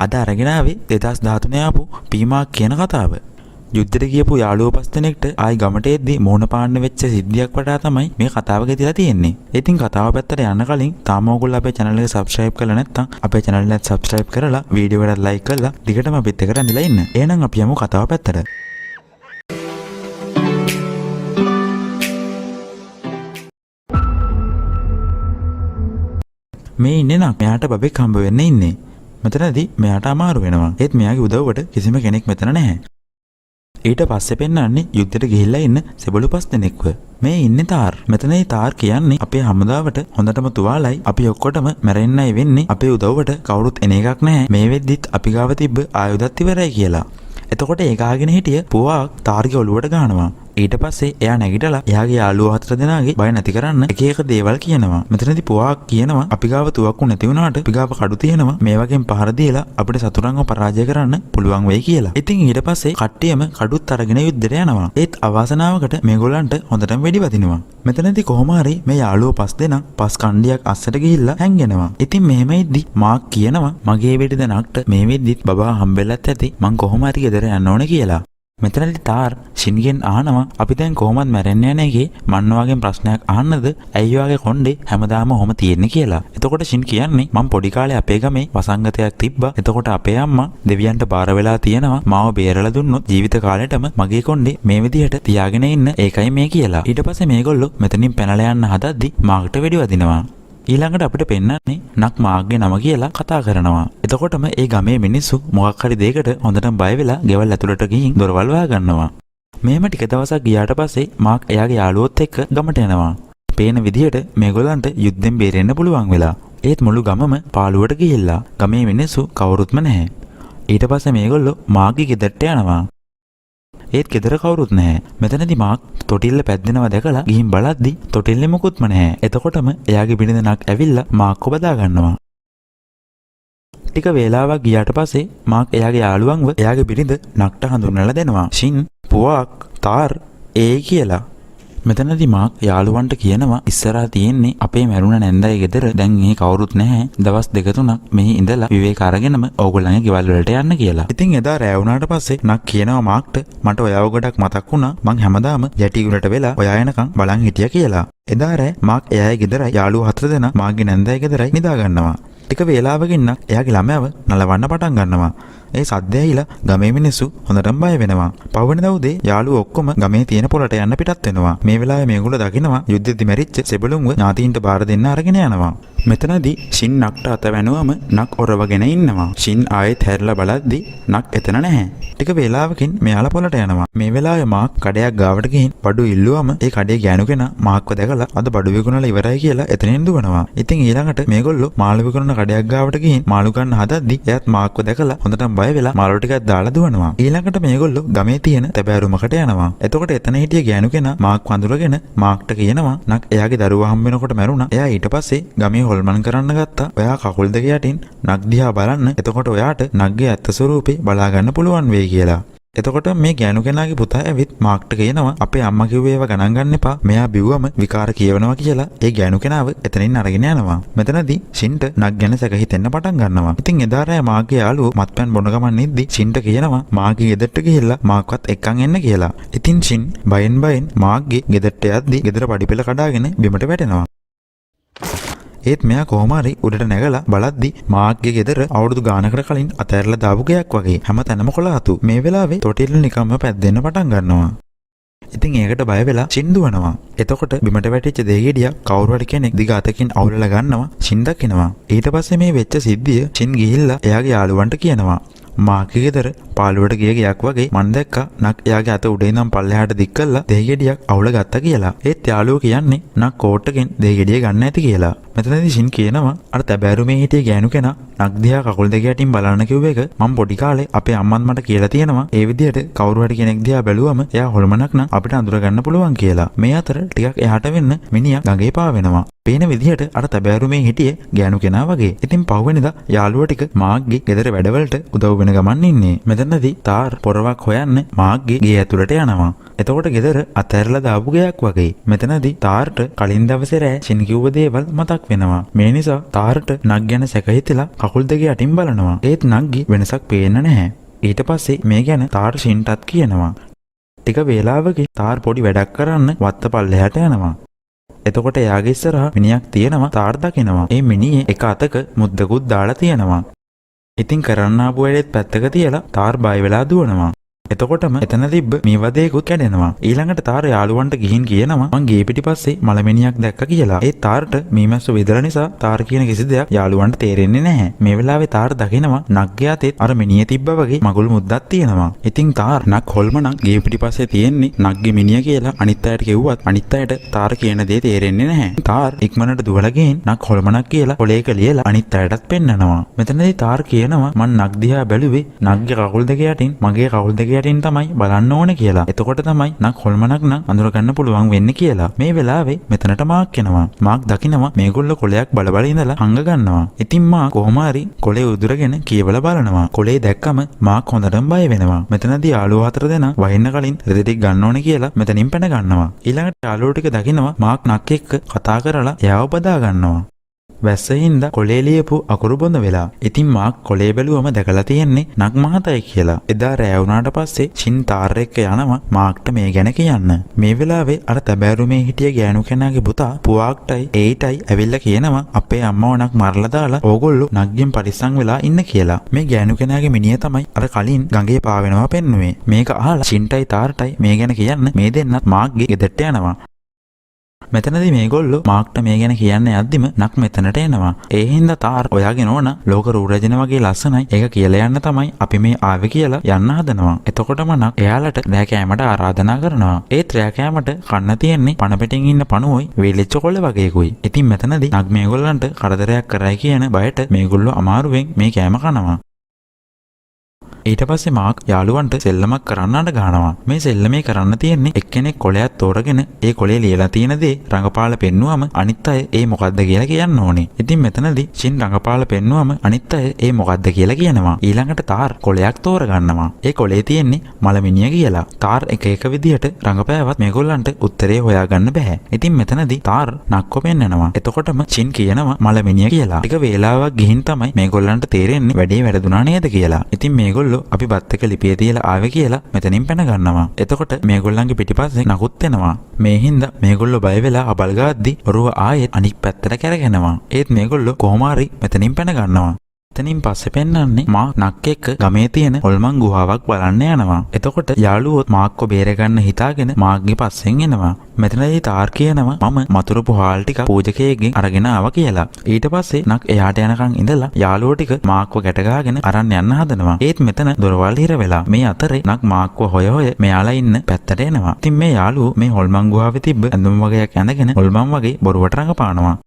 අද අරගෙන ආවේ 2013 ආපු පීමා කියන කතාව. යුද්ධෙට ගියපු යාළුවෝ පස් දෙනෙක්ට ආයි ගමට එද්දි මෝන පාන්න වෙච්ච සිද්ධියක් වටා තමයි මේ කතාව ගෙතිලා තියෙන්නේ. ඉතින් කතාව පැත්තට යන්න කලින් තාම ඕගොල්ලෝ අපේ channel එක subscribe කරලා නැත්නම් අපේ channel එකත් subscribe කරලා වීඩියෝ එකටත් like කරලා දිගටම අපිත් එක්ක රැඳිලා ඉන්න. එහෙනම් අපි යමු කතාව පැත්තට. මේ ඉන්නේ නම් මෙයාට බබෙක් හම්බ වෙන්න ඉන්නේ. මෙතනදී මෙයාට අමාරු වෙනවා. ඒත් මෙයාගේ උදව්වට කිසිම කෙනෙක් මෙතන නැහැ. ඊට පස්සේ පෙන්වන්නේ යුද්ධෙට ගිහිල්ලා ඉන්න සෙබළු පස් දෙනෙක්ව. මේ ඉන්නේ තාර්. මෙතනදී තාර් කියන්නේ අපේ හමුදාවට හොඳටම තුවාලයි, අපි ඔක්කොටම මැරෙන්නයි වෙන්නේ, අපේ උදව්වට කවුරුත් එන එකක් නැහැ. මේ වෙද්දිත් අපි ගාව තිබ්බ ආයුධත් ඉවරයි කියලා. එතකොට ඒක අහගෙන හිටිය පුවාක් තාර්ගේ ඔලුවට ගහනවා. ඊට පස්සේ එයා නැගිටලා එයාගේ යාළුවෝ හතර දෙනාගේ බය නැති කරන්න එක එක දේවල් කියනවා. මෙතනදී පුවාක් කියනවා අපි ගාව තුවක්කු නැති වුණාට අපි ගාව කඩු තියෙනවා. මේ වගේම පහර දීලා අපිට සතුරන්ව පරාජය කරන්න පුළුවන් වෙයි කියලා. ඉතින් ඊට පස්සේ කට්ටියම කඩුත් අරගෙන යුද්ධයට යනවා. ඒත් අවාසනාවකට මේගොල්ලන්ට හොඳටම වෙඩි වදිනවා. මෙතනදී කොහොම හරි මේ යාළුවෝ පස් දෙනා පස් කණ්ඩියක් අස්සට ගිහිල්ලා හැංගෙනවා. ඉතින් මෙහෙම ඉද්දි මාක් කියනවා මගේ වෙඩි දනක්ට මේ වෙද්දිත් බබා හම්බෙලත් ඇති, මං කොහොම හරි ගෙදර යන්න ඕනේ කියලා. මෙතනදී තාර් ෂින්ගෙන් අහනවා අපි දැන් කොහොමද මැරෙන්න යන එකේ මන් ඔයාගෙන් ප්‍රශ්නයක් අහන්නද, ඇයි ඔයාගේ කොණ්ඩේ හැමදාම ඔහොම තියෙන්නේ කියලා. එතකොට ෂින් කියන්නේ මං පොඩි කාලේ අපේ ගමේ වසංගතයක් තිබ්බා. එතකොට අපේ අම්මා දෙවියන්ට බාර වෙලා තියෙනවා මාව බේරලා දුන්නොත් ජීවිත කාලෙටම මගේ කොණ්ඩේ මේ විදිහට තියාගෙන ඉන්න, ඒකයි මේ කියලා. ඊට පස්සේ මේගොල්ලෝ මෙතනින් පැනලා යන්න හදද්දි මාක්ට වෙඩි වදිනවා. ඊළඟට අපිට පෙන්වන්නේ නක් මාක්ගේ නම කියලා කතා කරනවා. එතකොටම ඒ ගමේ මිනිස්සු මොකක් හරි දෙයකට හොඳටම බය වෙලා ගෙවල් ඇතුළට ගිහින් දොරවල් වහගන්නවා. මෙහෙම ටික දවසක් ගියාට පස්සේ මාක් එයාගේ යාළුවොත් එක්ක ගමට යනවා. පේන විදිහට මේගොල්ලන්ට යුද්ධෙන් බේරෙන්න පුළුවන් වෙලා. ඒත් මුළු ගමම පාළුවට ගිහිල්ලා ගමේ මිනිස්සු කවුරුත්ම නැහැ. ඊට පස්සේ මේගොල්ලෝ මාක්ගේ ගෙදරට යනවා. ඒත් ගෙදර කවුරුත් නැහැ. මෙතනදී මාක් තොටිල්ල පැද්දෙනවා දැකලා ගිහින් බලද්දි තොටිල්ලේ මොකුත්ම නැහැ. එතකොටම එයාගේ බිරිඳ නක් ඇවිල්ලා මාක්ව බදා ගන්නවා. ටික වේලාවක් ගියාට පස්සේ මාක් එයාගේ යාළුවන්ව එයාගේ බිරිඳ නක්ට හඳුන්වලා දෙනවා. ෂින්, පුවාක්, තාර්, ඒ කියලා. මෙතනදී මාක් යාළුවන්ට කියනවා ඉස්සරහා තියෙන්නේ අපේ මැරුණ නැන්දගේ ගෙදර, දැන් එහි කවුරුත් නැහැ, දවස් දෙක තුනක් මෙහි ඉඳලා විවේක අරගෙනම ඕගොල්ලන්ගේ ගෙවල් වලට යන්න කියලා. ඉතින් එදා රෑ වුණාට පස්සේ නක් කියනවා මාක්ට මට ඔයාව ගොඩක් මතක් වුණා, මං හැමදාම යටි උඩට වෙලා ඔයා එනකන් බලන් හිටියා කියලා. එදා රෑ මාක් එයාගේ ගෙදරයි යාළුවෝ හතර දෙනා මාක්ගේ නැන්දගේ ගෙදරයි නිදා ගන්නවා. ටික වේලාවකින් නක් එයාගේ ළමයාව නලවන්න පටන් ගන්නවා. ඒ සද්දය ඇහිලා ගමේ මිනිස්සු හොඳටම බය වෙනවා. පහුවෙනිදා උදේ යාළුවෝ ඔක්කොම ගමේ තියෙන පොළට යන්න පිටත් වෙනවා. මේ වෙලාවේ මේගොල්ලෝ දකිනවා යුද්ධෙදි මැරිච්ච සෙබළුන්ව ඥාතීන්ට බාර දෙන්න අරගෙන යනවා. මෙතනදී ෂින් නක්ට අත වැනුවම නක් ඔරවගෙන ඉන්නවා. ෂින් ආයෙත් හැරිලා බලද්දි නක් එතන නැහැ. ටික වේලාවකින් මෙයාලා පොළට යනවා. මේ වෙලාවේ මාක් කඩයක් ගාවට ගිහින් බඩු ඉල්ලුවම ඒ කඩේ ගෑනු කෙනා මාක්ව දැකලා අද බඩු විකුණලා ඉවරයි කියලා එතනින් දුවනවා. ඉතින් ඊළඟට මේගොල්ලෝ මාළු විකුණන කඩයක් ගාවට ගිහින් මාළු ගන්න හදද්දි එයාත් මාක්ව දැකලා හොඳටම බය වෙලා මාළු ටිකක් දාලා දුවනවා. ඊළඟට මේගොල්ලෝ ගමේ තියෙන තැබෑරුමකට යනවා. එතකොට එතන හිටිය ගෑනු කෙනා මාක්ව අඳුරගෙන මාක්ට කියනවා නක් එයාගේ දරුවා හම්බ වෙනකොට මැරුණා. එයා ඊට පස්සේ ගමේ හොල්මන් කරන්න ගත්තා. ඔයා කකුල් දෙක යටින් නක් දිහා බලන්න. එතකොට ඔයාට නක්ගේ ඇත්ත ස්වරූපේ බලා ගන්න පුළුවන් වෙයි කියලා. එතකොට මේ ගෑනු කෙනාගේ පුතා ඇවිත් මාක්ට කියනවා අපේ අම්මා කිව්වේ ඒවා ගණන් ගන්න එපා. මෙයා බිව්වම විකාර කියවනවා කියලා ඒ ගෑනු කෙනාව එතනින් අරගෙන යනවා. මෙතනදී ෂින්ට නක් ගැන සැක හිතෙන්න පටන් ගන්නවා. ඉතින් එදා රෑ මාක්ගේ යාළුවෝ මත්පැන් බොන ගමන් ඉද්දි ෂින්ට කියනවා මාක්ගේ ගෙදරට ගිහිල්ලා මාක්වත් එක්කන් එන්න කියලා. ඉතින් ෂින් බයෙන් බයෙන් මාක්ගේ ගෙදරට යද්දි ගෙදර පඩිපෙළ කඩාගෙන බිමට වැටෙනවා. ඒත් මෙයා කොහොම හරි උඩට නැගලා බලද්දි මාක්ගේ ගෙදර අවුරුදු ගානකට කලින් අතෑරලා දාපු ගෙයක් වගේ හැම තැනම කොළ අතු. මේ වෙලාවේ තොටිල්ල නිකම්ම පැද්දෙන්න පටන් ගන්නවා. ඉතින් ඒකට බය වෙලා ෂින් දුවනවා. එතකොට බිමට වැටිච්ච දෙහිගෙඩියක් කවුරු හරි කෙනෙක් දිග අතකින් අවුලලා ගන්නවා. ෂින් දකිනවා. ඊට පස්සේ මේ වෙච්ච සිද්ධිය ෂින් ගිහිල්ලා එයාගේ යාළුවන්ට කියනවා. මාක්ගේ ගෙදර පාළුවට ගිය ගෙයක් වගේ මං දැක්කා නක් එයාගේ අත උඩ ඉඳන් පල්ලෙහාට දික් කරලා දෙහිගෙඩියක් අවුල ගත්තා කියලා. ඒත් යාළුවෝ කියන්නේ නක් කෝට්ටකින් දෙහිගෙඩිය ගන්න ඇති කියලා. මෙතනදී ෂින් කියනවා අර තැබෑරුමේ හිටිය ගෑනු කෙනා නක් දිහා කකුල් දෙක යටින් බලන්න කිව්ව එක මං පොඩි කාලේ අපේ අම්මත් මට කියලා තියෙනවා. ඒ විදිහට කවුරු හරි කෙනෙක් දිහා බැලුවම එයා හොල්මනක් නම් අපිට අඳුර ගන්න පුළුවන් කියලා. මේ අතර ටිකක් එහාට වෙන්න මිනිහා ගඟේ පාවෙනවා. පේන විදිහට අර තැබෑරුමේ හිටියේ ගෑනු කෙනා වගේ. ඉතින් පහුවෙනිදා යාළුවෝ ටික මාක්ගේ ගෙදර වැඩවලට උදව් වෙන ගමන් ඉන්නේ. මෙතනදී මෙතනදී තාර් පොරවක් හොයන්න මාක්ගේ ගේ ඇතුළට යනවා. එතකොට ගෙදර අතහැරලා දාපු ගෙයක් වගේ. මෙතනදී තාර්ට කලින් දවසේ රෑ ෂින් කිව්ව දේවල් මතක් වෙනවා. මේ නිසා තාර්ට නක් ගැන සැක හිතිලා කකුල් දෙක යටින් බලනවා. ඒත් නක්ගේ වෙනසක් පේන්න නැහැ. ඊට පස්සේ මේ ගැන තාර් ෂින්ටත් කියනවා. ටික වේලාවකින් තාර් පොඩි වැඩක් කරන්න වත්ත පල්ලෙහාට යනවා. එතකොට එයාගේ ඉස්සරහා මිනිහක් තියෙනවා තාර් දකිනවා. ඒ මිනිහේ එක අතක මුද්දකුත් දාලා තියෙනවා. ඉතින් කරන්න ආපු වැඩෙත් පැත්තක තියලා තාර් බය වෙලා දුවනවා. එතකොටම එතන තිබ්බ මීවදයකුත් කැඩෙනවා. ඊළඟට තාර යාළුවන්ට ගිහින් කියනවා මං ගේ පිටිපස්සේ මලමිනියක් දැක්ක කියලා. ඒ තාරට මීමැස්සෝ විදලා නිසා තාර කියන කිසි දෙයක් යාළුවන්ට තේරෙන්නේ නැහැ. මේ වෙලාවේ තාර දකිනවා නක්ගේ අතේත් අර මිනිය තිබ්බා වගේ මගුල් මුද්දක් තියෙනවා. ඉතින් තාර නක් හොල්මනක් ගේ පිටිපස්සේ තියෙන්නේ නක්ගේ මිනිය කියලා අනිත් අයට කිව්වත් අනිත් අයට තාර කියන දේ තේරෙන්නේ නැහැ. තාර් ඉක්මනට දුවලා ගිහින් නක් හොල්මනක් කියලා කොලේක ලියලා අනිත් අයටත් පෙන්නනවා. මෙතනදී තාර් කියනවා මං නක් දිහා බැලුවේ නක්ගේ කකුල් දෙක යටින් මගේ කකුල් දෙක යටින් තමයි බලන්න ඕනේ කියලා. එතකොට තමයි නක් හොල්මනක් නම් අඳුරගන්න පුළුවන් වෙන්නේ කියලා. මේ වෙලාවේ මෙතනට මාක් එනවා. මාක් දකිනවා මේගොල්ලෝ කොලයක් බල බල ඉඳලා හංග ගන්නවා. ඉතින් මාක් කොහොම හරි කොලේ උදුරගෙන කියවලා බලනවා. කොලේ දැක්කම මාක් හොඳටම බය වෙනවා. මෙතනදී යාළුවෝ හතර දෙනා වහින්න කලින් රෙදි ටික ගන්න ඕනේ කියලා මෙතනින් පැන ගන්නවා. ඊළඟට යාළුවෝ ටික දකිනවා මාක් නක් එක්ක කතා කරලා එයාව බදා ගන්නවා. වැස්ස හින්දා කොලේ ලියපු අකුරු බොඳ වෙලා. ඉතින් මාක් කොලේ බැලුවම දැකලා තියෙන්නේ නක් මහතයි කියලා. එදා රෑ වුණාට පස්සේ ෂින් තාර් එක්ක යනවා මාක්ට මේ ගැන කියන්න. මේ වෙලාවේ අර තැබෑරුමේ හිටිය ගෑනු කෙනාගේ පුතා පුවාක්ටයි ඒයිටයි ඇවිල්ලා කියනවා අපේ අම්මව නක් මරලා දාලා ඕගොල්ලෝ නක්ගෙන් පරිස්සම් වෙලා ඉන්න කියලා. මේ ගෑනු කෙනාගේ මිනිහ තමයි අර කලින් ගඟේ පාවෙනවා පෙන්නුවේ. මේක අහලා ෂින්ටයි තාර්ටයි මේ ගැන කියන්න මේ දෙන්නත් මාක්ගේ ගෙදරට යනවා. මෙතනදී මේගොල්ලෝ මාක්ට මේ ගැන කියන්න යද්දිම නක් මෙතනට එනවා. ඒ හින්දා තාර් ඔයාගේ නෝනා ලෝක රූ රැජින වගේ ලස්සනයි. ඒක කියලා යන්න තමයි අපි මේ ආවේ කියලා යන්න හදනවා. එතකොටම නක් එයාලට රෑ කෑමට ආරාධනා කරනවා. ඒත් රෑ කෑමට කන්න තියෙන්නේ පණ පිටින් ඉන්න පණුවොයි වේලිච්ච කොළ වගේකුයි. ඉතින් මෙතනදී නක් මේගොල්ලන්ට කරදරයක් කරයි කියන බයට මේගොල්ලෝ අමාරුවෙන් මේ කෑම කනවා. ඊට පස්සේ මාක් යාළුවන්ට සෙල්ලමක් කරන්න අඬ ගහනවා. මේ සෙල්ලමේ කරන්න තියෙන්නේ එක්කෙනෙක් කොලයක් තෝරගෙන ඒ කොලේ ලියලා තියෙන දේ රඟපාලා පෙන්නුවම අනිත් අය ඒ මොකද්ද කියලා කියන්න ඕනේ. ඉතින් මෙතනදී ෂින් රඟපාලා පෙන්නුවම අනිත් අය ඒ මොකද්ද කියලා කියනවා. ඊළඟට තාර් කොලයක් තෝරගන්නවා. ඒ කොලේ තියෙන්නේ මලමිනිය කියලා. තාර් එක එක විදිහට රඟපෑවත් මේගොල්ලන්ට උත්තරේ හොයාගන්න බැහැ. ඉතින් මෙතනදී තාර් නක්ව පෙන්නනවා. එතකොටම ෂින් කියනවා මලමිනිය කියලා. ටික වේලාවක් ගිහින් තමයි මේගොල්ලන්ට තේරෙන්නේ වැඩේ වැරදුනා නේද කියලා. ඉතින් මේගොල්ලෝ අපි බත් එක ලිපියේ තියලා ආවේ කියලා මෙතනින් පැන ගන්නවා. එතකොට මේගොල්ලන්ගේ පිටිපස්සේ නකුත් එනවා. මේ හින්දා මේගොල්ලෝ බය වෙලා අබල් ගාද්දි ඔරුව ආයෙත් අනිත් පැත්තට කැරගෙනවා. ඒත් මේගොල්ලෝ කොහොම හරි මෙතනින් පැන ගන්නවා. එතනින් පස්සේ පෙන්වන්නේ මාක් නක් එක්ක ගමේ තියෙන හොල්මන් ගුහාවක් බලන්න යනවා. එතකොට යාළුවොත් මාක්ව බේරගන්න හිතාගෙන මාක්ගේ පස්සෙන් එනවා. මෙතනදී තාර් කියනවා මම මතුරුපු හාල් ටිකක් පූජකයෙක්ගෙන් අරගෙන ආවා කියලා. ඊට පස්සේ නක් එහාට යනකන් ඉඳලා යාළුවෝ ටික මාක්ව ගැට ගහගෙන අරන් යන්න හදනවා. ඒත් මෙතන දොරවල් හිර වෙලා. මේ අතරේ නක් මාක්ව හොය හොය මෙයාලා ඉන්න පැත්තට එනවා. ඉතින් මේ යාළුවෝ මේ හොල්මන් ගුහාවේ තිබ්බ ඇඳුම් වගයක් ඇඳගෙන හොල්මන් වගේ බොරුවට රඟපානවා.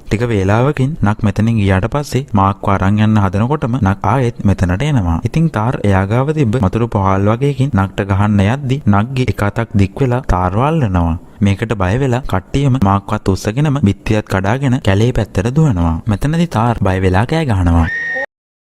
ටික වේලාවකින් නක් මෙතනින් ගියාට පස්සේ මාක්ව අරන් යන්න හදනකොටම නක් ආයෙත් මෙතනට එනවා. ඉතින් තාර් එයා ගාව තිබ්බ මතුරු පහල් වගේකින් නක්ට ගහන්න යද්දි නක්ගේ එක අතක් දික් වෙලා තාර්ව අල්ලනවා. මේකට බය වෙලා කට්ටියම මාක්වත් උස්සගෙනම බිත්තියත් කඩාගෙන කැලේ පැත්තට දුවනවා. මෙතනදී තාර් බය වෙලා කෑ ගහනවා.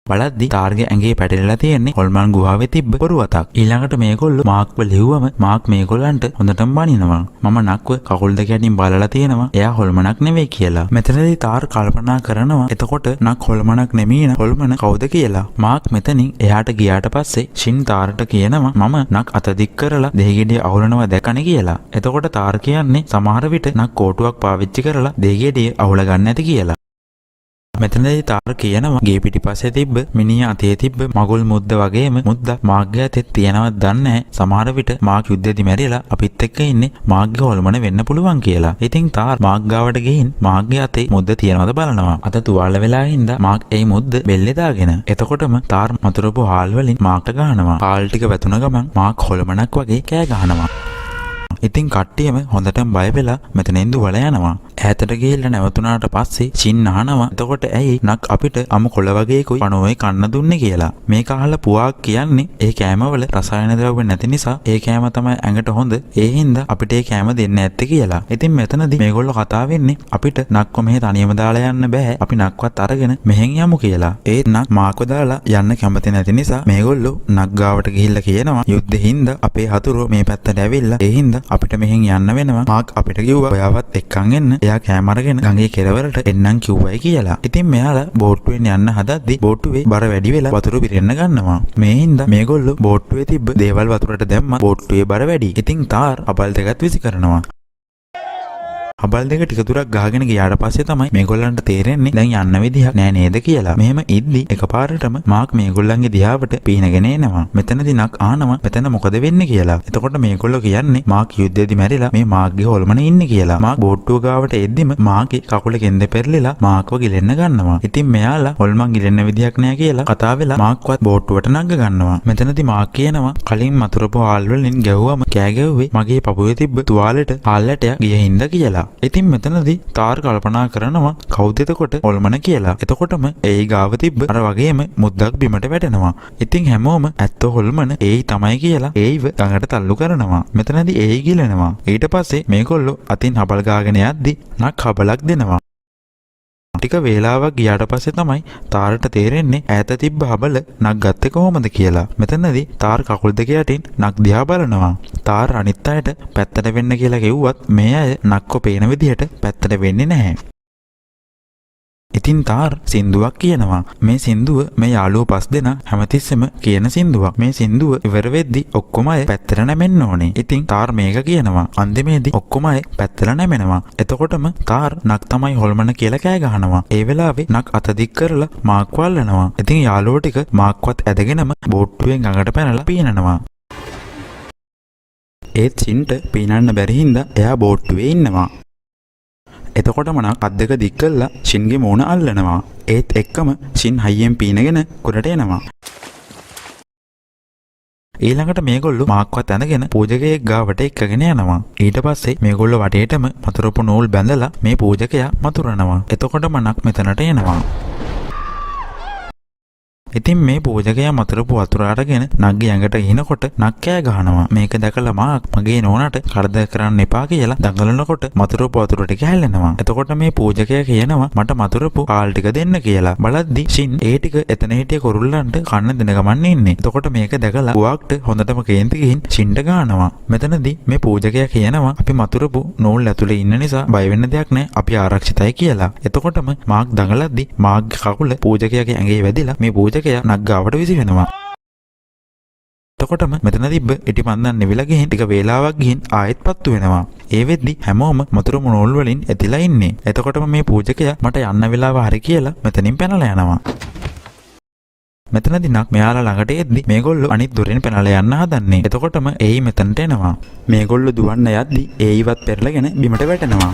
බලද්දි තාර්ගේ ඇඟේ පැටලිලා තියෙන්නේ හොල්මන් ගුහාවේ තිබ්බ බොරු අතක්. ඊළඟට මේගොල්ලෝ මාක්ව ලිව්වම මාක් මේගොල්ලන්ට හොඳටම බනිනවා. මම නක්ව කකුල් දෙක යටින් බලලා තියෙනවා එයා හොල්මනක් නෙවෙයි කියලා. මෙතනදී තාර් කල්පනා කරනවා එතකොට නක් හොල්මනක් නෙමෙයි නම් හොල්මන කවුද කියලා. මාක් මෙතනින් එහාට ගියාට පස්සේ ෂින් තාර්ට කියනවා මම නක් අත දික් කරලා දෙහිගෙඩිය අහුලනවා දැකනේ කියලා. එතකොට තාර් කියන්නේ සමහර විට නක් කෝටුවක් පාවිච්චි කරලා දෙහිගෙඩිය අහුල ගන්න ඇති කියලා. මෙතනදී තාර කියනවා ගේ පිටිපස්සේ තිබ්බ මිනිහ අතේ තිබ්බ මගුල් මුද්ද වගේම මුද්දක් මාක්ගේ අතේ තියෙනවද දන්නේ නැහැ. සමහර විට මාක් යුද්ධෙදි මැරිලා අපිත් එක්ක ඉන්නේ මාක්ගේ හොල්මන වෙන්න පුළුවන් කියලා. ඉතින් තාර් මාක් ගාවට ගිහින් මාක්ගේ අතේ මුද්ද තියෙනවද බලනවා. අත තුවාල වෙලා හින්දා මාක් ඒ මුද්ද බෙල්ලේ දාගෙන. එතකොටම තාර් මතුරුපු හාල් වලින් මාක්ට ගහනවා. හාල් ටික වැතුන ගමන් මාක් හොල්මනක් වගේ කෑ ගහනවා. ඉතින් කට්ටියම හොඳටම බය වෙලා මෙතනින් දුවලා යනවා. ඈතට ගිහිල්ලා නැවතුනාට පස්සේ ෂින් අහනවා, එතකොට ඇයි නක් අපිට අමු කොළ වගේකුයි පණුවයි කන්න දුන්නේ කියලා. මේක අහලා පුවාක් කියන්නේ ඒ කෑමවල රසායන ද්‍රව්‍ය නැති නිසා ඒ කෑම තමයි ඇඟට හොඳ. ඒ හින්දා අපිට ඒ කෑම දෙන්න ඇත්තේ කියලා. ඉතින් මෙතනදී මේගොල්ලෝ කතා වෙන්නේ අපිට නක්ව මෙහෙ තනියම දාලා යන්න බෑ. අපි නක්වත් අරගෙන මෙහෙන් යමු කියලා. ඒත් නක් මාක්ව දාලා යන්න කැමති නැති නිසා මේගොල්ලෝ නක් ගාවට ගිහිල්ලා කියනවා, යුද්ධෙ හින්දා අපේ හතුරෝ මේ පැත්තට ඇවිල්ලා, ඒ හින්දා අපිට මෙහෙන් යන්න වෙනවා. මාක් අපිට කිව්වා ඔයාවත් එක්කන් එන්න. එයා කෑම අරගෙන ගඟේ කෙළවරට එන්නම් කිව්වයි කියලා. ඉතින් මෙයාලා බෝට්ටුවෙන් යන්න හදද්දි බෝට්ටුවේ බර වැඩි වෙලා වතුර පිරෙන්න ගන්නවා. මේ හින්දා මේගොල්ලෝ බෝට්ටුවේ තිබ්බ දේවල් වතුරට දැම්මත් බෝට්ටුවේ බර වැඩි. ඉතින් තාර් හබල් දෙකත් විසි කරනවා. හබල් දෙක ටික දුරක් ගහගෙන ගියාට පස්සේ තමයි මේගොල්ලන්ට තේරෙන්නේ දැන් යන්න විදිහක් නෑ නේද කියලා. මෙහෙම ඉද්දි එකපාරටම මාක් මේගොල්ලන්ගේ දිහාවට පීනගෙන එනවා. මෙතනදී නක් අහනවා මෙතන මොකද වෙන්නේ කියලා. එතකොට මේගොල්ලෝ කියන්නේ මාක් යුද්ධෙදි මැරිලා මේ මාක්ගේ හොල්මන ඉන්නේ කියලා. මාක් බෝට්ටුව ගාවට එද්දිම මාක්ගේ කකුල කෙන්ද පෙරලිලා මාක්ව ගිලෙන්න ගන්නවා. ඉතින් මෙයාලා හොල්මන් ගිලෙන්න විදිහක් නෑ කියලා කතා වෙලා මාක්වත් බෝට්ටුවට නග්ග ගන්නවා. මෙතනදී මාක් කියනවා කලින් මතුරපු හාල් වලින් ගැහුවම කෑ ගැහුවේ මගේ පපුවේ තිබ්බ තුවාලෙට හාල් ඇටයක් ගිය හින්දා කියලා. ඉතින් මෙතනදී තාර් කල්පනා කරනවා කවුද එතකොට හොල්මන කියලා. එතකොටම ඒයි ගාව තිබ්බ අර වගේම මුද්දක් බිමට වැටෙනවා. ඉතින් හැමෝම ඇත්ත හොල්මන ඒයි තමයි කියලා ඒයිව ගඟට තල්ලු කරනවා. මෙතනදී ඒයි ගිලෙනවා. ඊට පස්සේ මේගොල්ලෝ අතින් හබල් ගාගෙන යද්දි නක් හබලක් දෙනවා. ටික වේලාවක් ගියාට පස්සේ තමයි තාරට තේරෙන්නේ ඈත තිබ්බ හබල නක් ගත්තේ කොහොමද කියලා. මෙතනදී තාර් කකුල් දෙක යටින් නක් දිහා බලනවා. තාර් අනිත් අයට පැත්තට වෙන්න කියලා කිව්වත් මේ අය නක්ව පේන විදිහට පැත්තට වෙන්නේ නැහැ. ඉතින් තාර් සින්දුවක් කියනවා. මේ සින්දුව මේ යාළුවෝ පස් දෙනා හැමතිස්සෙම කියන සින්දුවක්. මේ සින්දුව ඉවර වෙද්දි ඔක්කොම අය පැත්තට නැමෙන්න ඕනේ. ඉතින් තාර් මේක කියනවා. අන්තිමේදී ඔක්කොම අය පැත්තට නැමෙනවා. එතකොටම තාර් නක් තමයි හොල්මන කියලා කෑ ගහනවා. ඒ වෙලාවේ නක් අත දික් කරලා මාක්ව අල්ලනවා. ඉතින් යාළුවෝ ටික මාක්වත් ඇදගෙනම බෝට්ටුවෙන් ගඟට පැනලා පීනනවා. ඒත් ෂින්ට පීනන්න බැරි හින්දා එයා බෝට්ටුවේ ඉන්නවා. එතකොටම නක් අත් දෙක දික් කරලා ෂින්ගේ මූණ අල්ලනවා. ඒත් එක්කම ෂින් හයියෙන් පීනගෙන කුඩට එනවා. ඊළඟට මේගොල්ලෝ මාක්වත් ඇඳගෙන පූජකයෙක් ගාවට එක්කගෙන යනවා. ඊට පස්සේ මේගොල්ලෝ වටේටම මතුරපු නූල් බැඳලා මේ පූජකයා මතුරනවා. එතකොටම නක් මෙතනට එනවා. ඉතින් මේ පූජකයා මතුරපු වතුර අරගෙන නක්ගේ ඇඟට ඉනකොට නක් කෑ ගහනවා. මේක දැකලා මාක් මගේ නෝනට කරදර කරන්න එපා කියලා දඟලනකොට මතුරපු වතුර ටික හැලෙනවා. එතකොට මේ පූජකයා කියනවා මට මතුරපු හාල් ටික දෙන්න කියලා. බලද්දි ෂින් ඒ ටික එතන හිටිය කුරුල්ලන්ට කන්න දෙන ගමන් ඉන්නේ. එතකොට මේක දැකලා පුවාක්ට හොඳටම කේන්ති ගිහින් ෂින්ට ගහනවා. මෙතනදී මේ පූජකයා කියනවා අපි මතුරපු නූල් ඇතුලේ ඉන්න නිසා බය වෙන්න දෙයක් නෑ, අපි ආරක්ෂිතයි කියලා. එතකොටම මාක් දඟලද්දි මාක්ගේ කකුල පූජකයාගේ ඇඟේ වැදිලා මේ පූජකයා නක් ගාවට විසි වෙනවා. එතකොටම මෙතන තිබ්බ ඉටි පන්දන් නිවිලා ගිහින් ටික වේලාවක් ගිහින් ආයෙත් පත්තු වෙනවා. ඒ වෙද්දි හැමෝම මතුරුමු නූල් වලින් ඇතිලා ඉන්නේ. එතකොටම මේ පූජකයා මට යන්න වෙලාව හරි කියලා මෙතනින් පැනලා යනවා. මෙතනදී නක් මෙයාලා ළඟට එද්දි මේගොල්ලෝ අනිත් දොරෙන් පැනලා යන්න හදන්නේ. එතකොටම ඒයි මෙතනට එනවා. මේගොල්ලෝ දුවන්න යද්දි ඒයිවත් පෙරලගෙන බිමට වැටෙනවා.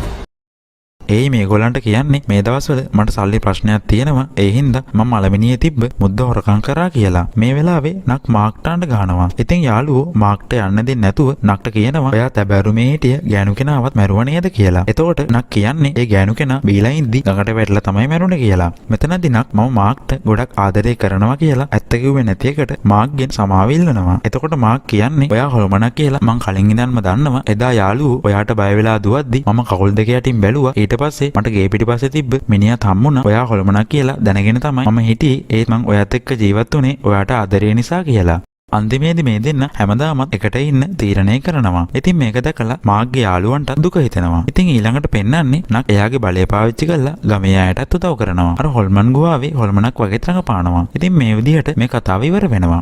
ඒයි මේගොල්ලන්ට කියන්නේ මේ දවස්වල මට සල්ලි ප්‍රශ්නයක් තියෙනවා, ඒ හින්දා මම මලමිනියේ තිබ්බ මුද්ද හොරකම් කරා කියලා. මේ වෙලාවේ නක් මාක්ට අඬ ගහනවා. ඉතින් යාළුවෝ මාක්ට යන්න දෙන්නේ නැතුව නක්ට කියනවා ඔයා තැබෑරුමේ හිටිය ගෑනු කෙනාවත් මැරුවා නේද කියලා. එතකොට නක් කියන්නේ ඒ ගෑනු කෙනා බීලා ඉද්දි ගඟට වැටලා තමයි මැරුණේ කියලා. මෙතනදී නක් මම මාක්ට ගොඩක් ආදරය කරනවා කියලා ඇත්ත කිව්වේ නැති එකට මාක්ගෙන් සමාව ඉල්ලනවා. එතකොට මාක් කියන්නේ ඔයා හොල්මනක් කියලා මං කලින් ඉඳන්ම දන්නවා. එදා යාළුවෝ ඔයාට බය වෙලා දුවද්දි මම කකුල් දෙක යටින් බැලුවා. ඊට පස්සේ මට ගේ පිටිපස්සේ තිබ්බ මිනිහත් හම්බුණා. ඔයා හොල්මනක් කියලා දැනගෙන තමයි මම හිටියේ. ඒත් මං ඔයත් එක්ක ජීවත් වුණේ ඔයාට ආදරය නිසා කියලා. අන්තිමේදී මේ දෙන්න හැමදාමත් එකට ඉන්න තීරණය කරනවා. ඉතින් මේක දැකලා මාක්ගේ යාළුවන්ට දුක හිතෙනවා. ඉතින් ඊළඟට පෙන්නන්නේ නක් එයාගේ බලය පාවිච්චි කරලා ගමේ අයටත් උදව් කරනවා. අර හොල්මන් ගුහාවේ හොල්මනක් වගේ රඟපානවා. ඉතින් මේ විදිහට මේ කතාව ඉවර වෙනවා.